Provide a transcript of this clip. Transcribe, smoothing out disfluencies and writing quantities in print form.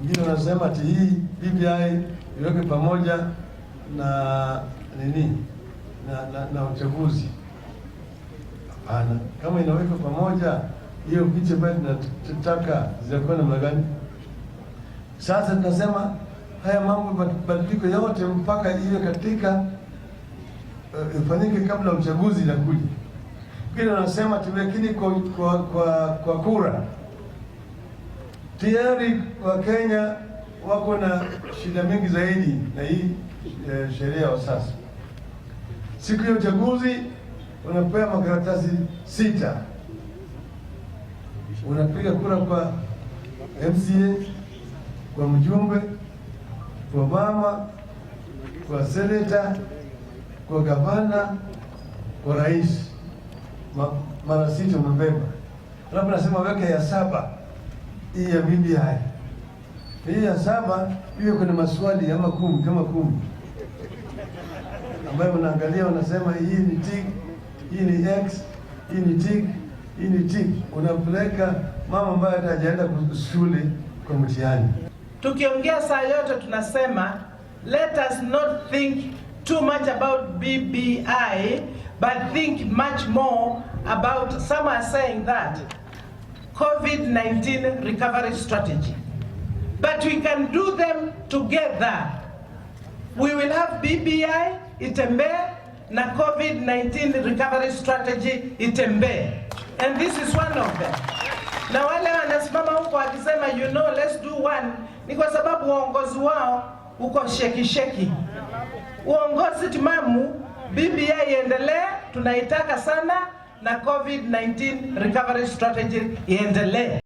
Wengine wanasema ati hii BBI iweke pamoja na nini na uchaguzi. Hapana, kama inawekwa pamoja, hiyo picha ambayo tunataka zitakuwa namna gani? Sasa tunasema haya mambo mabadiliko yote mpaka iwe katika ifanyike kabla uchaguzi inakuja. Wengine wanasema tuwekini kwa kura. Tayari Wakenya wako na shida mingi zaidi na hii sheria wa sasa. Siku ya uchaguzi unapewa makaratasi sita, unapiga kura kwa MCA, kwa mjumbe, kwa mama, kwa seneta, kwa gavana, kwa rais. Mara sita umebeba, alafu nasema weke ya saba hii ya BBI. Hii ya saba hiyo kuna maswali ama 10 kama 10 ambayo unaangalia unasema hii ni tick, hii ni X, hii ni tick, hii ni tick. Unampeleka mama ambaye hata hajaenda shule kwa mtihani. Tukiongea saa yote tunasema, let us not think too much about BBI but think much more about, some are saying that COVID-19 recovery strategy. But we can do them together. We will have BBI itembee na COVID-19 recovery strategy itembee. And this is one of them. Na wale wanasimama huko wakisema, "Let's do one," ni kwa sababu uongozi wao uko shaky shaky. Uongozi timamu, BBI iendelee, tunaitaka sana, na COVID-19 recovery strategy iendelee.